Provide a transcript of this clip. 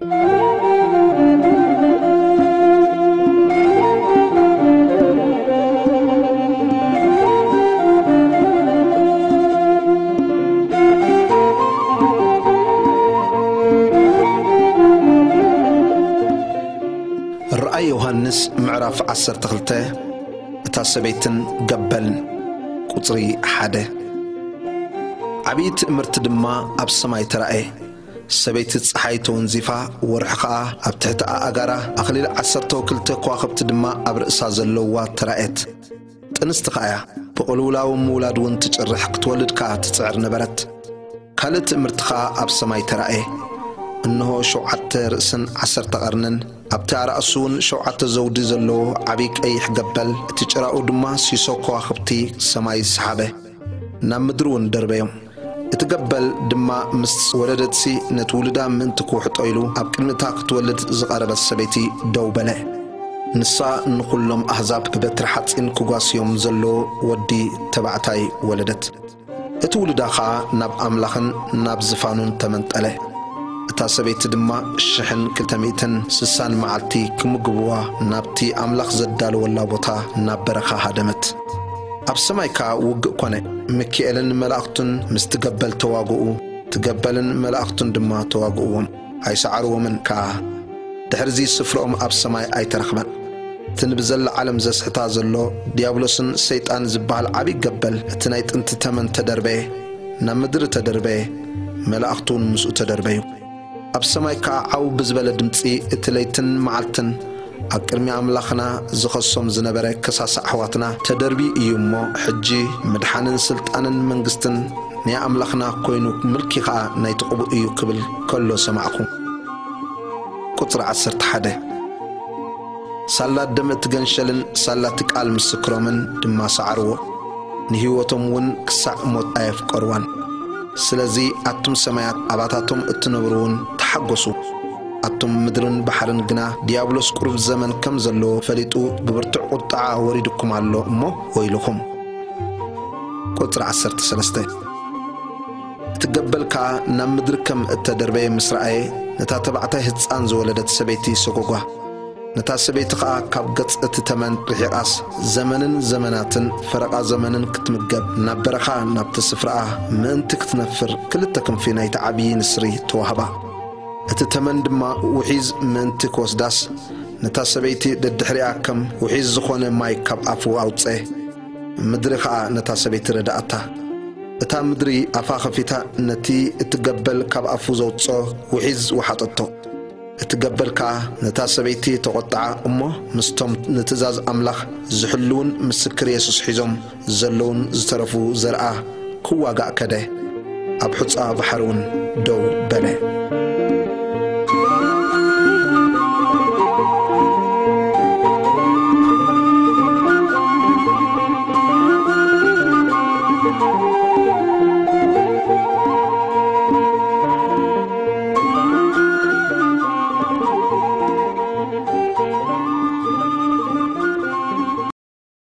ራእይ ዮሃንስ ምዕራፍ ዓሰርተ ክልተ። እታ ሰበይትን ገበልን። ቁጽሪ ሓደ። ዓብዪ ትእምርቲ ድማ ኣብ ሰማይ ተራእየ። ሰበይቲ ጸሓይ ተወንዚፋ፣ ወርሒ ኸኣ ኣብ ትሕቲ ኣእጋራ፣ ኣኽሊል ዓሰርተ ክልተ ከዋኽብቲ ድማ ኣብ ርእሳ ዘለዋ ተራእየት። ጥንስቲ ኸኣ እያ፣ ብቕልውላው ምውላድ እውን ትጭርሕ፣ ክትወልድ ከኣ ትጽዕር ነበረት። ካልእ ትእምርቲ ኸኣ ኣብ ሰማይ ተራእየ። እንሆ፣ ሸውዓተ ርእስን ዓሰርተ ቐርንን፣ ኣብቲ ኣራእሱ እውን ሸውዓተ ዘውዲ ዘለዎ ዓብዪ ቀይሕ ገበል፣ እቲ ጭራኡ ድማ ሲሶ ከዋኽብቲ ሰማይ ሰሓበ፣ ናብ ምድሪ እውን ደርበዮም። እቲ ገበል ድማ ምስ ወለደትሲ፣ ነቲ ውሉዳ ምእንቲ ክውሕጦ ኢሉ ኣብ ቅድሚ እታ ክትወልድ ዝቐረበት ሰበይቲ ደው በለ። ንሳ ንኹሎም ኣህዛብ ብበትሪ ሓጺን ክጓስዮም ዘለዎ ወዲ ተባዕታይ ወለደት። እቲ ውሉዳ ኸኣ ናብ ኣምላኽን ናብ ዝፋኑን ተመንጠለ። እታ ሰበይቲ ድማ ሽሕን ክልተ ሚእትን ስሳን መዓልቲ ክምግብዋ ናብቲ ኣምላኽ ዘዳለወላ ቦታ ናብ በረኻ ሃደመት። ኣብ ሰማይ ከኣ ውግእ ኮነ። ሚካኤልን መላእኽቱን ምስቲ ገበል ተዋግኡ፣ እቲ ገበልን መላእኽቱን ድማ ተዋግእዎም፣ ኣይሰዓርዎምን ከኣ። ድሕርዚ ስፍርኦም ኣብ ሰማይ ኣይተረኽበን። እቲ ንብዘላ ዓለም ዘስሕታ ዘሎ ዲያብሎስን ሰይጣን ዝበሃል ዓብዪ ገበል፣ እቲ ናይ ጥንቲ ተመን ተደርበየ፣ ናብ ምድሪ ተደርበየ፣ መላእኽቱ እውን ምስኡ ተደርበዩ። ኣብ ሰማይ ከኣ ዓው ብዝበለ ድምጺ፣ እቲ ለይትን መዓልትን ኣብ ቅድሚ ኣምላኽና ዝኸሶም ዝነበረ ከሳሲ ኣሕዋትና ተደርብዩ እዩ እሞ፣ ሕጂ ምድሓንን ስልጣንን መንግስትን ናይ ኣምላኽና ኮይኑ፣ ምልኪ ኸኣ ናይቲ ቅቡእ እዩ ክብል ከሎ ሰማዕኩ። ቁጽሪ ዓሰርተ ሓደ። ሳላ ደም እቲ ገንሸልን ሳላ እቲ ቃል ምስክሮምን ድማ ሰዓርዎ፣ ንህይወቶም እውን ክሳዕ ሞት ኣየፍቀርዋን። ስለዚ ኣቱም ሰማያት ኣባታቶም እትነብሩ እውን ተሓጎሱ። ኣቱም ምድርን ባሕርን ግና፣ ዲያብሎስ ቁሩብ ዘመን ከም ዘለዎ ፈሊጡ ብብርቱዕ ቁጥዓ ወሪዱኩም ኣሎ እሞ ወይልኹም። ቁጽሪ ዓሰርተ ሰለስተ። እቲ ገበል ከኣ ናብ ምድሪ ከም እተደርበየ ምስ ረኣየ፣ ነታ ተባዕታይ ህጻን ዝወለደት ሰበይቲ ሰጎጓ። ነታ ሰበይቲ ኸኣ ካብ ገጽ እቲ ተመን ርሒቓስ፣ ዘመንን ዘመናትን ፈረቓ ዘመንን ክትምገብ፣ ናብ በረኻ ናብቲ ስፍራኣ ምእንቲ ክትነፍር፣ ክልተ ክንፊ ናይቲ ዓብዪ ንስሪ ተዋህባ። እቲ ተመን ድማ ውሒዝ ምእንቲ ክወስዳስ፣ ነታ ሰበይቲ ደድሕሪኣ ከም ውሒዝ ዝኾነ ማይ ካብ ኣፉ ኣውጽአ። ምድሪ ኸኣ ነታ ሰበይቲ ረድኣታ። እታ ምድሪ ኣፋ ኸፊታ ነቲ እቲ ገበል ካብ ኣፉ ዘውጽኦ ውሒዝ ወሓጠቶ። እቲ ገበል ከኣ ነታ ሰበይቲ ተቖጥዓ እሞ፣ ምስቶም ንትእዛዝ ኣምላኽ ዝሕልውን ምስክር የሱስ ሒዞም ዘለውን ዝተረፉ ዘርኣ ክዋጋእ ከደ። ኣብ ሑጻ ባሕሪ እውን ደው በለ።